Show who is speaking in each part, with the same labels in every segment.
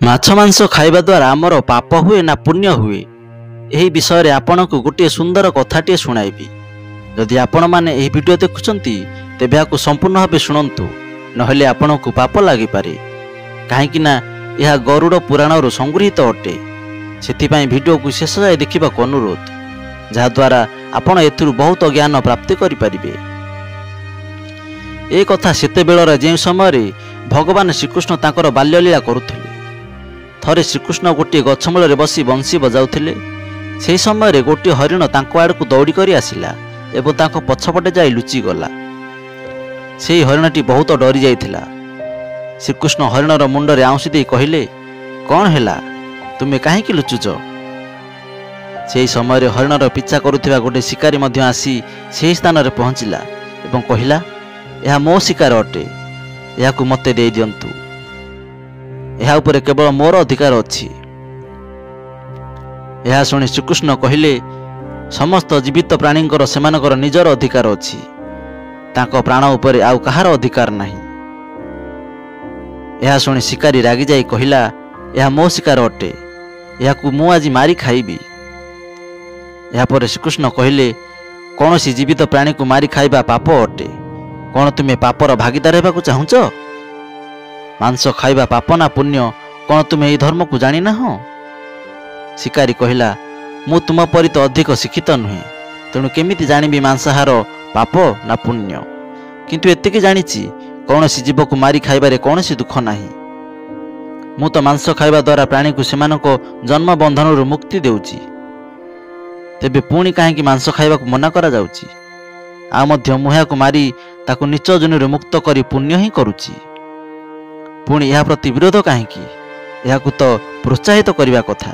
Speaker 1: ମାଛ ମାଂସ ଖାଇବା ଦ୍ୱାରା ଆମର ପାପ ହୁଏ ନା ପୁଣ୍ୟ ହୁଏ, ଏହି ବିଷୟରେ ଆପଣଙ୍କୁ ଗୋଟିଏ ସୁନ୍ଦର କଥାଟିଏ ଶୁଣାଇବି। ଯଦି ଆପଣମାନେ ଏହି ଭିଡ଼ିଓ ଦେଖୁଛନ୍ତି, ତେବେ ଏହାକୁ ସମ୍ପୂର୍ଣ୍ଣ ଭାବେ ଶୁଣନ୍ତୁ, ନହେଲେ ଆପଣଙ୍କୁ ପାପ ଲାଗିପାରେ। କାହିଁକି ନା ଏହା ଗରୁଡ଼ ପୁରାଣରୁ ସଂଗୃହୀତ ଅଟେ। ସେଥିପାଇଁ ଭିଡ଼ିଓକୁ ଶେଷ ଯାଏ ଦେଖିବାକୁ ଅନୁରୋଧ, ଯାହାଦ୍ୱାରା ଆପଣ ଏଥିରୁ ବହୁତ ଜ୍ଞାନ ପ୍ରାପ୍ତି କରିପାରିବେ। ଏ କଥା ସେତେବେଳର, ଯେଉଁ ସମୟରେ ଭଗବାନ ଶ୍ରୀକୃଷ୍ଣ ତାଙ୍କର ବାଲ୍ୟଲୀଳା କରୁଥିଲେ। ଥରେ ଶ୍ରୀକୃଷ୍ଣ ଗୋଟିଏ ଗଛ ମୂଳରେ ବସି ବଂଶୀ ବଜାଉଥିଲେ। ସେହି ସମୟରେ ଗୋଟିଏ ହରିଣ ତାଙ୍କ ଆଡ଼କୁ ଦୌଡ଼ି କରି ଆସିଲା ଏବଂ ତାଙ୍କ ପଛପଟେ ଯାଇ ଲୁଚିଗଲା। ସେହି ହରିଣଟି ବହୁତ ଡରି ଯାଇଥିଲା। ଶ୍ରୀକୃଷ୍ଣ ହରିଣର ମୁଣ୍ଡରେ ଆଉଁସି ଦେଇ କହିଲେ, କ'ଣ ହେଲା, ତୁମେ କାହିଁକି ଲୁଚୁଛ? ସେହି ସମୟରେ ହରିଣର ପିଛା କରୁଥିବା ଗୋଟିଏ ଶିକାରୀ ମଧ୍ୟ ଆସି ସେହି ସ୍ଥାନରେ ପହଞ୍ଚିଲା ଏବଂ କହିଲା, ଏହା ମୋ ଶିକାର ଅଟେ, ଏହାକୁ ମୋତେ ଦେଇଦିଅନ୍ତୁ, ଏହା ଉପରେ କେବଳ ମୋର ଅଧିକାର ଅଛି। ଏହା ଶୁଣି ଶ୍ରୀକୃଷ୍ଣ କହିଲେ, ସମସ୍ତ ଜୀବିତ ପ୍ରାଣୀଙ୍କର ସେମାନଙ୍କର ନିଜର ଅଧିକାର ଅଛି, ତାଙ୍କ ପ୍ରାଣ ଉପରେ ଆଉ କାହାର ଅଧିକାର ନାହିଁ। ଏହା ଶୁଣି ଶିକାରୀ ରାଗିଯାଇ କହିଲା, ଏହା ମୋ ଶିକାର ଅଟେ, ଏହାକୁ ମୁଁ ଆଜି ମାରି ଖାଇବି। ଏହାପରେ ଶ୍ରୀକୃଷ୍ଣ କହିଲେ, କୌଣସି ଜୀବିତ ପ୍ରାଣୀକୁ ମାରି ଖାଇବା ପାପ ଅଟେ, କ'ଣ ତୁମେ ପାପର ଭାଗିଦାର ହେବାକୁ ଚାହୁଁଛ? ମାଂସ ଖାଇବା ପାପ ନା ପୁଣ୍ୟ, କ'ଣ ତୁମେ ଏହି ଧର୍ମକୁ ଜାଣିନାହଁ? ଶିକାରୀ କହିଲା, ମୁଁ ତୁମ ପରି ତ ଅଧିକ ଶିକ୍ଷିତ ନୁହେଁ, ତେଣୁ କେମିତି ଜାଣିବି ମାଂସାହାର ପାପ ନା ପୁଣ୍ୟ? କିନ୍ତୁ ଏତିକି ଜାଣିଛି, କୌଣସି ଜୀବକୁ ମାରି ଖାଇବାରେ କୌଣସି ଦୁଃଖ ନାହିଁ। ମୁଁ ତ ମାଂସ ଖାଇବା ଦ୍ୱାରା ପ୍ରାଣୀକୁ ସେମାନଙ୍କ ଜନ୍ମ ବନ୍ଧନରୁ ମୁକ୍ତି ଦେଉଛି, ତେବେ ପୁଣି କାହିଁକି ମାଂସ ଖାଇବାକୁ ମନା କରାଯାଉଛି? ଆଉ ମଧ୍ୟ ମୁଁ ଏହାକୁ ମାରି ତାକୁ ନିଚ ଜୁନିରୁ ମୁକ୍ତ କରି ପୁଣ୍ୟ ହିଁ କରୁଛି, ପୁଣି ଏହା ପ୍ରତି ବିରୋଧ କାହିଁକି? ଏହାକୁ ତ ପ୍ରୋତ୍ସାହିତ କରିବା କଥା।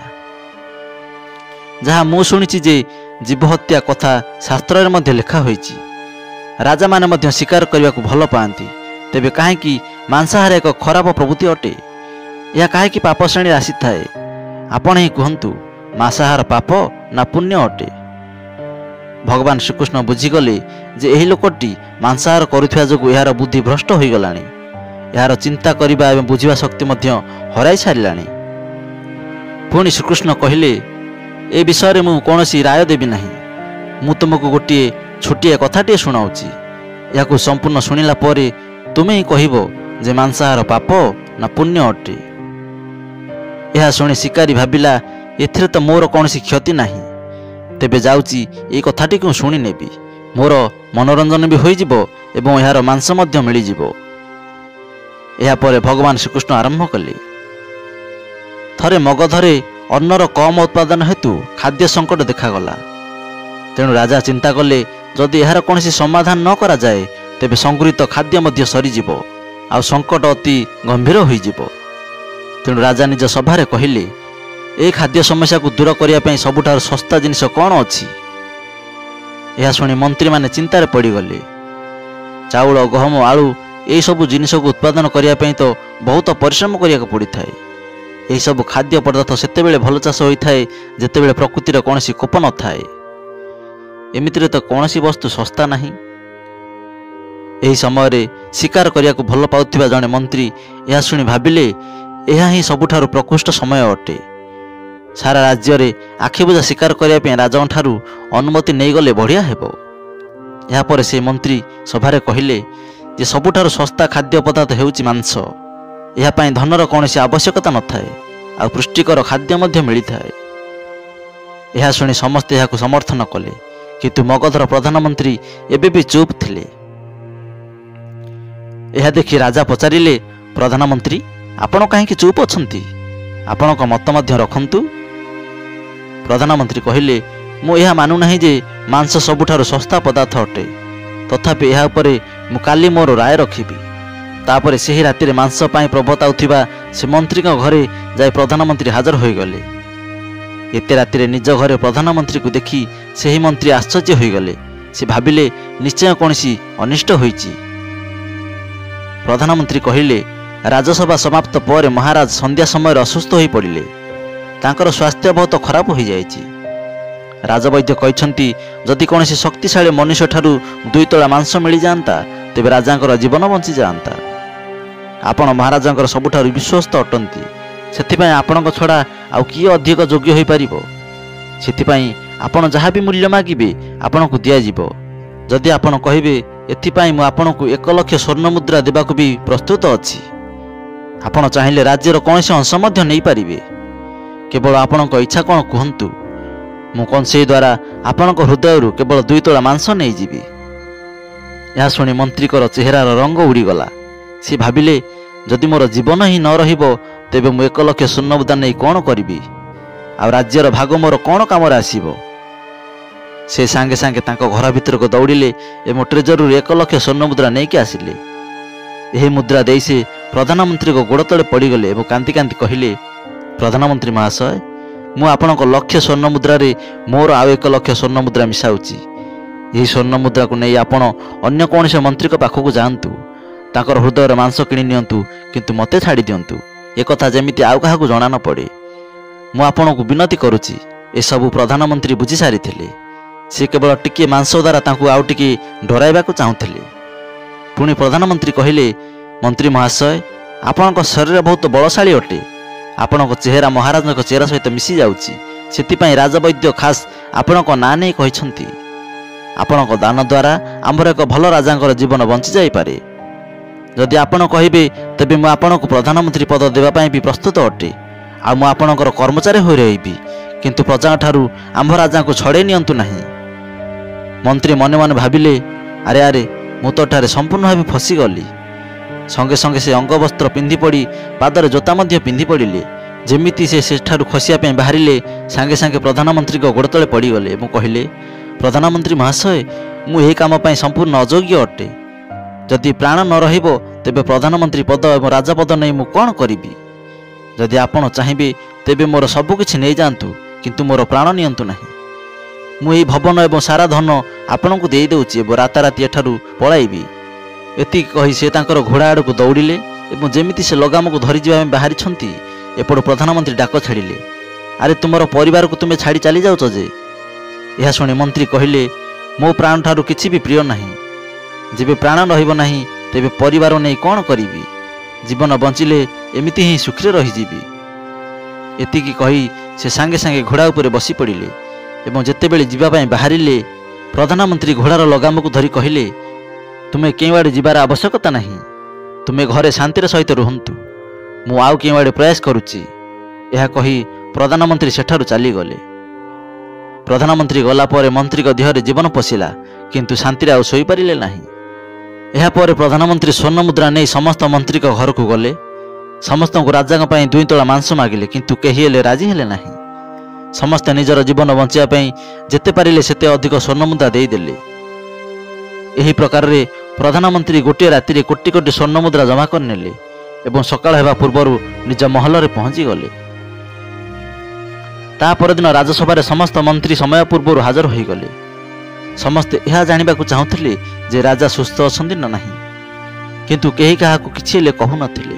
Speaker 1: ଯାହା ମୁଁ ଶୁଣିଛି ଯେ ଜୀବହତ୍ୟା କଥା ଶାସ୍ତ୍ରରେ ମଧ୍ୟ ଲେଖା ହୋଇଛି। ରାଜାମାନେ ମଧ୍ୟ ଶିକାର କରିବାକୁ ଭଲ ପାଆନ୍ତି, ତେବେ କାହିଁକି ମାଂସାହାର ଏକ ଖରାପ ପ୍ରବୃତ୍ତି ଅଟେ? ଏହା କାହିଁକି ପାପ ଶ୍ରେଣୀରେ ଆସିଥାଏ? ଆପଣ ହିଁ କୁହନ୍ତୁ, ମାଂସାହାର ପାପ ନା ପୁଣ୍ୟ ଅଟେ? ଭଗବାନ ଶ୍ରୀକୃଷ୍ଣ ବୁଝିଗଲେ ଯେ ଏହି ଲୋକଟି ମାଂସାହାର କରୁଥିବା ଯୋଗୁଁ ଏହାର ବୁଦ୍ଧି ଭ୍ରଷ୍ଟ ହୋଇଗଲାଣି, ଏହାର ଚିନ୍ତା କରିବା ଏବଂ ବୁଝିବା ଶକ୍ତି ମଧ୍ୟ ହରାଇ ସାରିଲାଣି। ପୁଣି ଶ୍ରୀକୃଷ୍ଣ କହିଲେ, ଏ ବିଷୟରେ ମୁଁ କୌଣସି ରାୟ ଦେବି ନାହିଁ। ମୁଁ ତୁମକୁ ଗୋଟିଏ ଛୋଟିଆ କଥାଟିଏ ଶୁଣାଉଛି, ଏହାକୁ ସମ୍ପୂର୍ଣ୍ଣ ଶୁଣିଲା ପରେ ତୁମେ ହିଁ କହିବ ଯେ ମାଂସାହାର ପାପ ନା ପୁଣ୍ୟ ଅଟେ। ଏହା ଶୁଣି ଶିକାରୀ ଭାବିଲା, ଏଥିରେ ତ ମୋର କୌଣସି କ୍ଷତି ନାହିଁ, ତେବେ ଯାଉଛି ଏଇ କଥାଟିକୁ ଶୁଣିନେବି, ମୋର ମନୋରଞ୍ଜନ ବି ହୋଇଯିବ ଏବଂ ଏହାର ମାଂସ ମଧ୍ୟ ମିଳିଯିବ। ଏହାପରେ ଭଗବାନ ଶ୍ରୀକୃଷ୍ଣ ଆରମ୍ଭ କଲେ। ଥରେ ମଗଧରେ ଅନ୍ନର କମ୍ ଉତ୍ପାଦନ ହେତୁ ଖାଦ୍ୟ ସଙ୍କଟ ଦେଖାଗଲା। ତେଣୁ ରାଜା ଚିନ୍ତା କଲେ, ଯଦି ଏହାର କୌଣସି ସମାଧାନ ନ କରାଯାଏ ତେବେ ସଂଗୃହୀତ ଖାଦ୍ୟ ମଧ୍ୟ ସରିଯିବ ଆଉ ସଙ୍କଟ ଅତି ଗମ୍ଭୀର ହୋଇଯିବ। ତେଣୁ ରାଜା ନିଜ ସଭାରେ କହିଲେ, ଏ ଖାଦ୍ୟ ସମସ୍ୟାକୁ ଦୂର କରିବା ପାଇଁ ସବୁଠାରୁ ଶସ୍ତା ଜିନିଷ କ'ଣ ଅଛି? ଏହା ଶୁଣି ମନ୍ତ୍ରୀମାନେ ଚିନ୍ତାରେ ପଡ଼ିଗଲେ। ଚାଉଳ, ଗହମ, ଆଳୁ ଏହିସବୁ ଜିନିଷକୁ ଉତ୍ପାଦନ କରିବା ପାଇଁ ତ ବହୁତ ପରିଶ୍ରମ କରିବାକୁ ପଡ଼ିଥାଏ। ଏହିସବୁ ଖାଦ୍ୟ ପଦାର୍ଥ ସେତେବେଳେ ଭଲ ଚାଷ ହୋଇଥାଏ ଯେତେବେଳେ ପ୍ରକୃତିର କୌଣସି କୋପ ନଥାଏ। ଏମିତିରେ ତ କୌଣସି ବସ୍ତୁ ଶସ୍ତା ନାହିଁ। ଏହି ସମୟରେ ଶିକାର କରିବାକୁ ଭଲ ପାଉଥିବା ଜଣେ ମନ୍ତ୍ରୀ ଏହା ଶୁଣି ଭାବିଲେ, ଏହା ହିଁ ସବୁଠାରୁ ପ୍ରକୃଷ୍ଟ ସମୟ ଅଟେ। ସାରା ରାଜ୍ୟରେ ଆଖିବୁଜା ଶିକାର କରିବା ପାଇଁ ରାଜାଙ୍କଠାରୁ ଅନୁମତି ନେଇଗଲେ ବଢ଼ିଆ ହେବ। ଏହାପରେ ସେ ମନ୍ତ୍ରୀ ସଭାରେ କହିଲେ ଯେ ସବୁଠାରୁ ଶସ୍ତା ଖାଦ୍ୟ ପଦାର୍ଥ ହେଉଛି ମାଂସ। ଏହା ପାଇଁ ଧନର କୌଣସି ଆବଶ୍ୟକତା ନଥାଏ ଆଉ ପୁଷ୍ଟିକର ଖାଦ୍ୟ ମଧ୍ୟ ମିଳିଥାଏ। ଏହା ଶୁଣି ସମସ୍ତେ ଏହାକୁ ସମର୍ଥନ କଲେ, କିନ୍ତୁ ମଗଧର ପ୍ରଧାନମନ୍ତ୍ରୀ ଏବେ ବି ଚୁପ୍ ଥିଲେ। ଏହା ଦେଖି ରାଜା ପଚାରିଲେ, ପ୍ରଧାନମନ୍ତ୍ରୀ, ଆପଣ କାହିଁକି ଚୁପ୍ ଅଛନ୍ତି? ଆପଣଙ୍କ ମତ ମଧ୍ୟ ରଖନ୍ତୁ। ପ୍ରଧାନମନ୍ତ୍ରୀ କହିଲେ, ମୁଁ ଏହା ମାନୁନାହିଁ ଯେ ମାଂସ ସବୁଠାରୁ ଶସ୍ତା ପଦାର୍ଥ ଅଟେ, ତଥାପି ଏହା ଉପରେ ମୁଁ କାଲି ମୋର ରାୟ ରଖିବି। ତାପରେ ସେହି ରାତିରେ ମାଂସ ପାଇଁ ପ୍ରବର୍ତ୍ତାଉଥିବା ସେ ମନ୍ତ୍ରୀଙ୍କ ଘରେ ଯାଇ ପ୍ରଧାନମନ୍ତ୍ରୀ ହାଜର ହୋଇଗଲେ। ଏତେ ରାତିରେ ନିଜ ଘରେ ପ୍ରଧାନମନ୍ତ୍ରୀକୁ ଦେଖି ସେହି ମନ୍ତ୍ରୀ ଆଶ୍ଚର୍ଯ୍ୟ ହୋଇଗଲେ। ସେ ଭାବିଲେ ନିଶ୍ଚୟ କୌଣସି ଅନିଷ୍ଟ ହୋଇଛି। ପ୍ରଧାନମନ୍ତ୍ରୀ କହିଲେ, ରାଜସଭା ସମାପ୍ତ ପରେ ମହାରାଜ ସନ୍ଧ୍ୟା ସମୟରେ ଅସୁସ୍ଥ ହୋଇପଡ଼ିଲେ। ତାଙ୍କର ସ୍ୱାସ୍ଥ୍ୟ ବହୁତ ଖରାପ ହୋଇଯାଇଛି। ରାଜବୈଦ୍ୟ କହିଛନ୍ତି, ଯଦି କୌଣସି ଶକ୍ତିଶାଳୀ ମନୁଷ୍ୟଠାରୁ 2 ତୋଳା ମାଂସ ମିଳିଯାଆନ୍ତା ତେବେ ରାଜାଙ୍କର ଜୀବନ ବଞ୍ଚିଯାଆନ୍ତା। ଆପଣ ମହାରାଜାଙ୍କର ସବୁଠାରୁ ବିଶ୍ୱସ୍ତ ଅଟନ୍ତି, ସେଥିପାଇଁ ଆପଣଙ୍କ ଛଡ଼ା ଆଉ କିଏ ଅଧିକ ଯୋଗ୍ୟ ହୋଇପାରିବ? ସେଥିପାଇଁ ଆପଣ ଯାହା ବି ମୂଲ୍ୟ ମାଗିବେ ଆପଣଙ୍କୁ ଦିଆଯିବ। ଯଦି ଆପଣ କହିବେ, ଏଥିପାଇଁ ମୁଁ ଆପଣଙ୍କୁ 1 ଲକ୍ଷ ସ୍ୱର୍ଣ୍ଣ ମୁଦ୍ରା ଦେବାକୁ ବି ପ୍ରସ୍ତୁତ ଅଛି। ଆପଣ ଚାହିଁଲେ ରାଜ୍ୟର କୌଣସି ଅଂଶ ମଧ୍ୟ ନେଇପାରିବେ। କେବଳ ଆପଣଙ୍କ ଇଚ୍ଛା କ'ଣ କୁହନ୍ତୁ। ମୁଁ କଂସେଇ ଦ୍ୱାରା ଆପଣଙ୍କ ହୃଦୟରୁ କେବଳ 2 ତୋଳା ମାଂସ ନେଇଯିବି। ଏହା ଶୁଣି ମନ୍ତ୍ରୀଙ୍କର ଚେହେରାର ରଙ୍ଗ ଉଡ଼ିଗଲା। ସେ ଭାବିଲେ, ଯଦି ମୋର ଜୀବନ ହିଁ ନ ରହିବ, ତେବେ ମୁଁ 1 ଲକ୍ଷ ସ୍ୱର୍ଣ୍ଣମୁଦ୍ରା ନେଇ କ'ଣ କରିବି? ଆଉ ରାଜ୍ୟର ଭାଗ ମୋର କ'ଣ କାମରେ ଆସିବ? ସେ ସାଙ୍ଗେ ସାଙ୍ଗେ ତାଙ୍କ ଘର ଭିତରକୁ ଦୌଡ଼ିଲେ ଏବଂ ଟ୍ରେଜରୀରୁ 1 ଲକ୍ଷ ସ୍ୱର୍ଣ୍ଣମୁଦ୍ରା ନେଇକି ଆସିଲେ। ଏହି ମୁଦ୍ରା ଦେଇ ସେ ପ୍ରଧାନମନ୍ତ୍ରୀଙ୍କ ଗୋଡ଼ ତଳେ ପଡ଼ିଗଲେ ଏବଂ କାନ୍ଦି କାନ୍ଦି କହିଲେ, ପ୍ରଧାନମନ୍ତ୍ରୀ ମହାଶୟ, ମୁଁ ଆପଣଙ୍କ ଲକ୍ଷ ସ୍ୱର୍ଣ୍ଣ ମୁଦ୍ରାରେ ମୋର ଆଉ 1 ଲକ୍ଷ ସ୍ୱର୍ଣ୍ଣ ମୁଦ୍ରା ମିଶାଉଛି। ଏହି ସ୍ୱର୍ଣ୍ଣ ମୁଦ୍ରାକୁ ନେଇ ଆପଣ ଅନ୍ୟ କୌଣସି ମନ୍ତ୍ରୀଙ୍କ ପାଖକୁ ଯାଆନ୍ତୁ, ତାଙ୍କର ହୃଦୟର ମାଂସ କିଣି ନିଅନ୍ତୁ, କିନ୍ତୁ ମୋତେ ଛାଡ଼ି ଦିଅନ୍ତୁ। ଏକଥା ଯେମିତି ଆଉ କାହାକୁ ଜଣା ନ ପଡ଼େ, ମୁଁ ଆପଣଙ୍କୁ ବିନତି କରୁଛି। ଏସବୁ ପ୍ରଧାନମନ୍ତ୍ରୀ ବୁଝି ସାରିଥିଲେ। ସେ କେବଳ ଟିକିଏ ମାଂସ ଦ୍ୱାରା ତାଙ୍କୁ ଆଉ ଟିକେ ଡରାଇବାକୁ ଚାହୁଁଥିଲେ। ପୁଣି ପ୍ରଧାନମନ୍ତ୍ରୀ କହିଲେ, ମନ୍ତ୍ରୀ ମହାଶୟ, ଆପଣଙ୍କ ଶରୀର ବହୁତ ବଳଶାଳୀ ଅଟେ। ଆପଣଙ୍କ ଚେହେରା ମହାରାଜଙ୍କ ଚେହେରା ସହିତ ମିଶି ଯାଉଛି। ସେଥିପାଇଁ ରାଜବୈଦ୍ୟ ଖାସ୍ ଆପଣଙ୍କ ନାଁ ନେଇ କହିଛନ୍ତି, ଆପଣଙ୍କ ଦାନ ଦ୍ୱାରା ଆମର ଏକ ଭଲ ରାଜାଙ୍କର ଜୀବନ ବଞ୍ଚି ଯାଇପାରେ। ଯଦି ଆପଣ କହିବେ, ତେବେ ମୁଁ ଆପଣଙ୍କୁ ପ୍ରଧାନମନ୍ତ୍ରୀ ପଦ ଦେବା ପାଇଁ ବି ପ୍ରସ୍ତୁତ ଅଟେ, ଆଉ ମୁଁ ଆପଣଙ୍କର କର୍ମଚାରୀ ହୋଇ ରହିବି। କିନ୍ତୁ ପ୍ରଜାଙ୍କଠାରୁ ଆମ୍ଭ ରାଜାଙ୍କୁ ଛଡ଼େଇ ନିଅନ୍ତୁ ନାହିଁ। ମନ୍ତ୍ରୀ ମନେ ମନେ ଭାବିଲେ, ଆରେ ଆରେ, ମୁଁ ତ ଏଠାରେ ସମ୍ପୂର୍ଣ୍ଣ ଭାବେ ଫସିଗଲି। ସଙ୍ଗେ ସଙ୍ଗେ ସେ ଅଙ୍ଗବସ୍ତ୍ର ପିନ୍ଧି ପଡ଼ି ପାଦରେ ଜୋତା ମଧ୍ୟ ପିନ୍ଧି ପଡ଼ିଲେ। ଯେମିତି ସେ ସେଠାରୁ ଖସିବା ପାଇଁ ବାହାରିଲେ, ସାଙ୍ଗେ ସାଙ୍ଗେ ପ୍ରଧାନମନ୍ତ୍ରୀଙ୍କ ଗୋଡ଼ ତଳେ ପଡ଼ିଗଲେ ଏବଂ କହିଲେ, ପ୍ରଧାନମନ୍ତ୍ରୀ ମହାଶୟ, ମୁଁ ଏହି କାମ ପାଇଁ ସମ୍ପୂର୍ଣ୍ଣ ଅଯୋଗ୍ୟ ଅଟେ। ଯଦି ପ୍ରାଣ ନ ରହିବ, ତେବେ ପ୍ରଧାନମନ୍ତ୍ରୀ ପଦ ଏବଂ ରାଜପଦ ନେଇ ମୁଁ କ'ଣ କରିବି? ଯଦି ଆପଣ ଚାହିଁବେ, ତେବେ ମୋର ସବୁକିଛି ନେଇଯାଆନ୍ତୁ, କିନ୍ତୁ ମୋର ପ୍ରାଣ ନିଅନ୍ତୁ ନାହିଁ। ମୁଁ ଏହି ଭବନ ଏବଂ ସାରା ଧନ ଆପଣଙ୍କୁ ଦେଇଦେଉଛି ଏବଂ ରାତାରାତି ଏଠାରୁ ପଳାଇବି। ଏତିକି କହି ସେ ତାଙ୍କର ଘୋଡ଼ା ଆଡ଼କୁ ଦୌଡ଼ିଲେ ଏବଂ ଯେମିତି ସେ ଲଗାମକୁ ଧରିଯିବା ପାଇଁ ବାହାରିଛନ୍ତି, ଏପଟୁ ପ୍ରଧାନମନ୍ତ୍ରୀ ଡାକ ଛାଡ଼ିଲେ, ଆରେ, ତୁମର ପରିବାରକୁ ତୁମେ ଛାଡ଼ି ଚାଲିଯାଉଛ ଯେ? ଏହା ଶୁଣି ମନ୍ତ୍ରୀ କହିଲେ, ମୋ ପ୍ରାଣଠାରୁ କିଛି ବି ପ୍ରିୟ ନାହିଁ। ଯେବେ ପ୍ରାଣ ରହିବ ନାହିଁ, ତେବେ ପରିବାର ନେଇ କ'ଣ କରିବି? ଜୀବନ ବଞ୍ଚିଲେ ଏମିତି ହିଁ ସୁଖରେ ରହିଯିବି। ଏତିକି କହି ସେ ସାଙ୍ଗେ ସାଙ୍ଗେ ଘୋଡ଼ା ଉପରେ ବସି ପଡ଼ିଲେ ଏବଂ ଯେତେବେଳେ ଯିବା ପାଇଁ ବାହାରିଲେ, ପ୍ରଧାନମନ୍ତ୍ରୀ ଘୋଡ଼ାର ଲଗାମକୁ ଧରି କହିଲେ, ତୁମେ କେଉଁଆଡ଼େ ଯିବାର ଆବଶ୍ୟକତା ନାହିଁ। ତୁମେ ଘରେ ଶାନ୍ତିର ସହିତ ରୁହନ୍ତୁ। ମୁଁ ଆଉ କେଉଁଆଡ଼େ ପ୍ରୟାସ କରୁଛି। ଏହା କହି ପ୍ରଧାନମନ୍ତ୍ରୀ ସେଠାରୁ ଚାଲିଗଲେ। ପ୍ରଧାନମନ୍ତ୍ରୀ ଗଲା ପରେ ମନ୍ତ୍ରୀଙ୍କ ଦେହରେ ଜୀବନ ପଶିଲା, କିନ୍ତୁ ଶାନ୍ତିରେ ଆଉ ଶୋଇପାରିଲେ ନାହିଁ। ଏହାପରେ ପ୍ରଧାନମନ୍ତ୍ରୀ ସ୍ୱର୍ଣ୍ଣ ମୁଦ୍ରା ନେଇ ସମସ୍ତ ମନ୍ତ୍ରୀଙ୍କ ଘରକୁ ଗଲେ। ସମସ୍ତଙ୍କୁ ରାଜାଙ୍କ ପାଇଁ 2 ତୋଳା ମାଂସ ମାଗିଲେ, କିନ୍ତୁ କେହି ହେଲେ ରାଜି ହେଲେ ନାହିଁ। ସମସ୍ତେ ନିଜର ଜୀବନ ବଞ୍ଚାଇବା ପାଇଁ ଯେତେ ପାରିଲେ ସେତେ ଅଧିକ ସ୍ୱର୍ଣ୍ଣ ମୁଦ୍ରା ଦେଇଦେଲେ। ଏହି ପ୍ରକାରରେ ପ୍ରଧାନମନ୍ତ୍ରୀ ଗୋଟିଏ ରାତିରେ କୋଟି କୋଟି ସ୍ୱର୍ଣ୍ଣ ମୁଦ୍ରା ଜମା କରିନେଲେ ଏବଂ ସକାଳ ହେବା ପୂର୍ବରୁ ନିଜ ମହଲରେ ପହଞ୍ଚିଗଲେ। ତା ପରଦିନ ରାଜସଭାରେ ସମସ୍ତ ମନ୍ତ୍ରୀ ସମୟ ପୂର୍ବରୁ ହାଜର ହୋଇଗଲେ। ସମସ୍ତେ ଏହା ଜାଣିବାକୁ ଚାହୁଁଥିଲେ ଯେ ରାଜା ସୁସ୍ଥ ଅଛନ୍ତି ନା ନାହିଁ, କିନ୍ତୁ କେହି କାହାକୁ କିଛି ହେଲେ କହୁନଥିଲେ।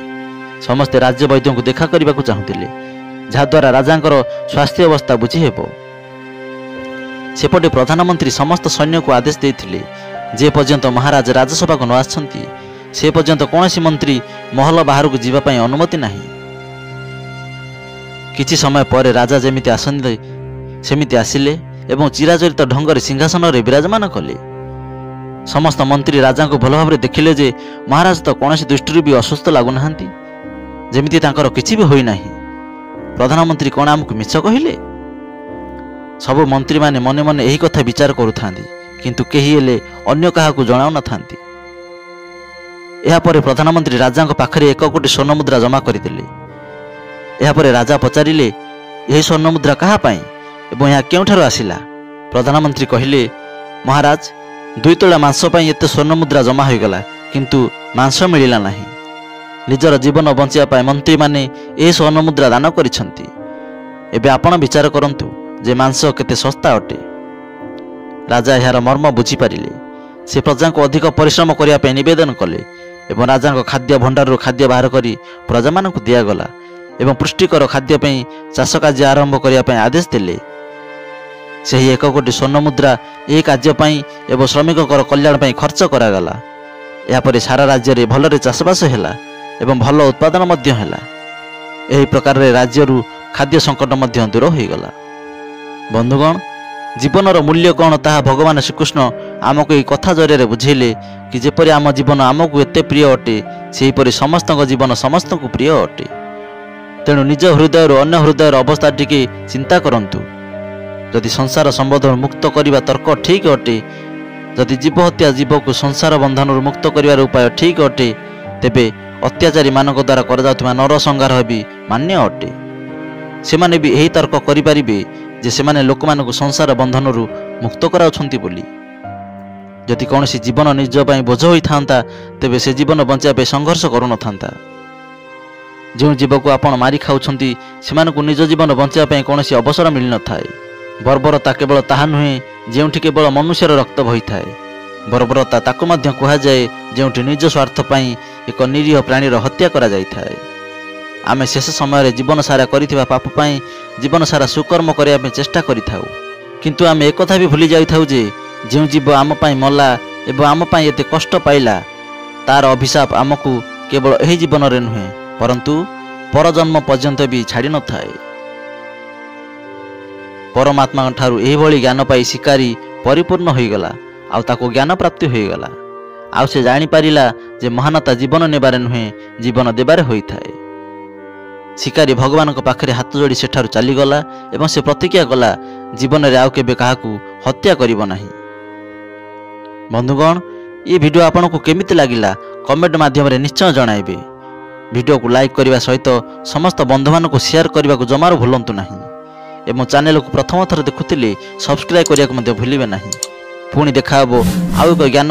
Speaker 1: ସମସ୍ତେ ରାଜ୍ୟ ବୈଦ୍ୟଙ୍କୁ ଦେଖା କରିବାକୁ ଚାହୁଁଥିଲେ, ଯାହାଦ୍ୱାରା ରାଜାଙ୍କର ସ୍ୱାସ୍ଥ୍ୟ ଅବସ୍ଥା ବୁଝି ହେବ। ସେପଟେ ପ୍ରଧାନମନ୍ତ୍ରୀ ସମସ୍ତ ସୈନ୍ୟକୁ ଆଦେଶ ଦେଇଥିଲେ, ଯେ ପର୍ଯ୍ୟନ୍ତ ମହାରାଜ ରାଜସଭାକୁ ନ ଆସିଛନ୍ତି, ସେ ପର୍ଯ୍ୟନ୍ତ କୌଣସି ମନ୍ତ୍ରୀ ମହଲ ବାହାରକୁ ଯିବା ପାଇଁ ଅନୁମତି ନାହିଁ। କିଛି ସମୟ ପରେ ରାଜା ଯେମିତି ଆସନ୍ତି ସେମିତି ଆସିଲେ ଏବଂ ଚିରାଚରିତ ଢଙ୍ଗରେ ସିଂହାସନରେ ବିରାଜମାନ କଲେ। ସମସ୍ତ ମନ୍ତ୍ରୀ ରାଜାଙ୍କୁ ଭଲ ଭାବରେ ଦେଖିଲେ ଯେ ମହାରାଜ ତ କୌଣସି ଦୃଷ୍ଟିରୁ ବି ଅସୁସ୍ଥ ଲାଗୁନାହାନ୍ତି, ଯେମିତି ତାଙ୍କର କିଛି ବି ହୋଇନାହିଁ। ପ୍ରଧାନମନ୍ତ୍ରୀ କ'ଣ ଆମକୁ ମିଛ କହିଲେ? ସବୁ ମନ୍ତ୍ରୀମାନେ ମନେ ମନେ ଏହି କଥା ବିଚାର କରୁଥାନ୍ତି, କିନ୍ତୁ କେହି ହେଲେ ଅନ୍ୟ କାହାକୁ ଜଣାଉନଥାନ୍ତି। ଏହାପରେ ପ୍ରଧାନମନ୍ତ୍ରୀ ରାଜାଙ୍କ ପାଖରେ 1 କୋଟି ସ୍ୱର୍ଣ୍ଣମୁଦ୍ରା ଜମା କରିଦେଲେ। ଏହାପରେ ରାଜା ପଚାରିଲେ, ଏହି ସ୍ୱର୍ଣ୍ଣମୁଦ୍ରା କାହା ପାଇଁ ଏବଂ ଏହା କେଉଁଠାରୁ ଆସିଲା? ପ୍ରଧାନମନ୍ତ୍ରୀ କହିଲେ, ମହାରାଜ, 2 ତୋଳା ମାଂସ ପାଇଁ ଏତେ ସ୍ୱର୍ଣ୍ଣମୁଦ୍ରା ଜମା ହୋଇଗଲା, କିନ୍ତୁ ମାଂସ ମିଳିଲା ନାହିଁ। ନିଜର ଜୀବନ ବଞ୍ଚିବା ପାଇଁ ମନ୍ତ୍ରୀମାନେ ଏହି ସ୍ୱର୍ଣ୍ଣମୁଦ୍ରା ଦାନ କରିଛନ୍ତି। ଏବେ ଆପଣ ବିଚାର କରନ୍ତୁ ଯେ ମାଂସ କେତେ ଶସ୍ତା ଅଟେ। ରାଜା ଏହାର ମର୍ମ ବୁଝିପାରିଲେ। ସେ ପ୍ରଜାଙ୍କୁ ଅଧିକ ପରିଶ୍ରମ କରିବା ପାଇଁ ନିବେଦନ କଲେ ଏବଂ ରାଜାଙ୍କ ଖାଦ୍ୟ ଭଣ୍ଡାରରୁ ଖାଦ୍ୟ ବାହାର କରି ପ୍ରଜାମାନଙ୍କୁ ଦିଆଗଲା ଏବଂ ପୁଷ୍ଟିକର ଖାଦ୍ୟ ପାଇଁ ଚାଷ କାର୍ଯ୍ୟ ଆରମ୍ଭ କରିବା ପାଇଁ ଆଦେଶ ଦେଲେ। ସେହି 1 କୋଟି ସ୍ୱର୍ଣ୍ଣମୁଦ୍ରା ଏହି କାର୍ଯ୍ୟ ପାଇଁ ଏବଂ ଶ୍ରମିକଙ୍କର କଲ୍ୟାଣ ପାଇଁ ଖର୍ଚ୍ଚ କରାଗଲା। ଏହାପରେ ସାରା ରାଜ୍ୟରେ ଭଲରେ ଚାଷବାସ ହେଲା ଏବଂ ଭଲ ଉତ୍ପାଦନ ମଧ୍ୟ ହେଲା। ଏହି ପ୍ରକାରରେ ରାଜ୍ୟରୁ ଖାଦ୍ୟ ସଙ୍କଟ ମଧ୍ୟ ଦୂର ହୋଇଗଲା। ବନ୍ଧୁଗଣ, ଜୀବନର ମୂଲ୍ୟ କ'ଣ ତାହା ଭଗବାନ ଶ୍ରୀକୃଷ୍ଣ ଆମକୁ ଏହି କଥା ଜରିଆରେ ବୁଝେଇଲେ କି ଯେପରି ଆମ ଜୀବନ ଆମକୁ ଏତେ ପ୍ରିୟ ଅଟେ, ସେହିପରି ସମସ୍ତଙ୍କ ଜୀବନ ସମସ୍ତଙ୍କୁ ପ୍ରିୟ ଅଟେ। ତେଣୁ ନିଜ ହୃଦୟରୁ ଅନ୍ୟ ହୃଦୟର ଅବସ୍ଥା ଟିକେ ଚିନ୍ତା କରନ୍ତୁ। ଯଦି ସଂସାର ସମ୍ବନ୍ଧରୁ ମୁକ୍ତ କରିବା ତର୍କ ଠିକ୍ ଅଟେ, ଯଦି ଜୀବ ହତ୍ୟା ଜୀବକୁ ସଂସାର ବନ୍ଧନରୁ ମୁକ୍ତ କରିବାର ଉପାୟ ଠିକ୍ ଅଟେ, ତେବେ ଅତ୍ୟାଚାରୀମାନଙ୍କ ଦ୍ୱାରା କରାଯାଉଥିବା ନରସଂହାର ବି ମାନ୍ୟ ଅଟେ। ସେମାନେ ବି ଏହି ତର୍କ କରିପାରିବେ ଯେ ସେମାନେ ଲୋକମାନଙ୍କୁ ସଂସାର ବନ୍ଧନରୁ ମୁକ୍ତ କରାଉଛନ୍ତି ବୋଲି। ଯଦି କୌଣସି ଜୀବନ ନିଜ ପାଇଁ ବୋଝ ହୋଇଥାନ୍ତା, ତେବେ ସେ ଜୀବନ ବଞ୍ଚାଇବା ପାଇଁ ସଂଘର୍ଷ କରୁନଥାନ୍ତା। ଯେଉଁ ଜୀବକୁ ଆପଣ ମାରି ଖାଉଛନ୍ତି, ସେମାନଙ୍କୁ ନିଜ ଜୀବନ ବଞ୍ଚାଇବା ପାଇଁ କୌଣସି ଅବସର ମିଳିନଥାଏ। ବର୍ବରତା କେବଳ ତାହା ନୁହେଁ ଯେଉଁଠି କେବଳ ମନୁଷ୍ୟର ରକ୍ତ ବହିଥାଏ। ବର୍ବରତା ତାକୁ ମଧ୍ୟ କୁହାଯାଏ ଯେଉଁଠି ନିଜ ସ୍ୱାର୍ଥ ପାଇଁ ଏକ ନିରୀହ ପ୍ରାଣୀର ହତ୍ୟା କରାଯାଇଥାଏ। ଆମେ ଶେଷ ସମୟରେ ଜୀବନ ସାରା କରିଥିବା ପାପ ପାଇଁ ଜୀବନ ସାରା ସୁକର୍ମ କରିବା ପାଇଁ ଚେଷ୍ଟା କରିଥାଉ, କିନ୍ତୁ ଆମେ ଏକଥା ବି ଭୁଲି ଯାଇଥାଉ ଯେ ଯେଉଁ ଜୀବ ଆମ ପାଇଁ ମଲା ଏବଂ ଆମ ପାଇଁ ଏତେ କଷ୍ଟ ପାଇଲା, ତାର ଅଭିଶାପ ଆମକୁ କେବଳ ଏହି ଜୀବନରେ ନୁହେଁ ପରନ୍ତୁ ପରଜନ୍ମ ପର୍ଯ୍ୟନ୍ତ ବି ଛାଡ଼ି ନଥାଏ। ପରମାତ୍ମାଙ୍କ ଠାରୁ ଏହିଭଳି ଜ୍ଞାନ ପାଇ ଶିକାରୀ ପରିପୂର୍ଣ୍ଣ ହୋଇଗଲା ଆଉ ତାକୁ ଜ୍ଞାନ ପ୍ରାପ୍ତି ହୋଇଗଲା। ଆଉ ସେ ଜାଣିପାରିଲା ଯେ ମହାନତା ଜୀବନ ନେବାରେ ନୁହେଁ, ଜୀବନ ଦେବାରେ ହୋଇଥାଏ। ଶିକାରୀ ଭଗବାନଙ୍କ ପାଖରେ ହାତ ଯୋଡ଼ି ସେଠାରୁ ଚାଲିଗଲା ଏବଂ ସେ ପ୍ରତିଜ୍ଞା କଲା ଜୀବନରେ ଆଉ କେବେ କାହାକୁ ହତ୍ୟା କରିବ ନାହିଁ। ବନ୍ଧୁଗଣ, ଏ ଭିଡ଼ିଓ ଆପଣଙ୍କୁ କେମିତି ଲାଗିଲା କମେଣ୍ଟ ମାଧ୍ୟମରେ ନିଶ୍ଚୟ ଜଣାଇବେ। ଭିଡ଼ିଓକୁ ଲାଇକ୍ କରିବା ସହିତ ସମସ୍ତ ବନ୍ଧୁମାନଙ୍କୁ ସେୟାର କରିବାକୁ ଜମାରୁ ଭୁଲନ୍ତୁ ନାହିଁ ଏବଂ ଚ୍ୟାନେଲକୁ ପ୍ରଥମ ଥର ଦେଖୁଥିଲେ ସବସ୍କ୍ରାଇବ୍ କରିବାକୁ ମଧ୍ୟ ଭୁଲିବେ ନାହିଁ। ପୁଣି ଦେଖା ହେବ ଆଉ ଏକ ଜ୍ଞାନ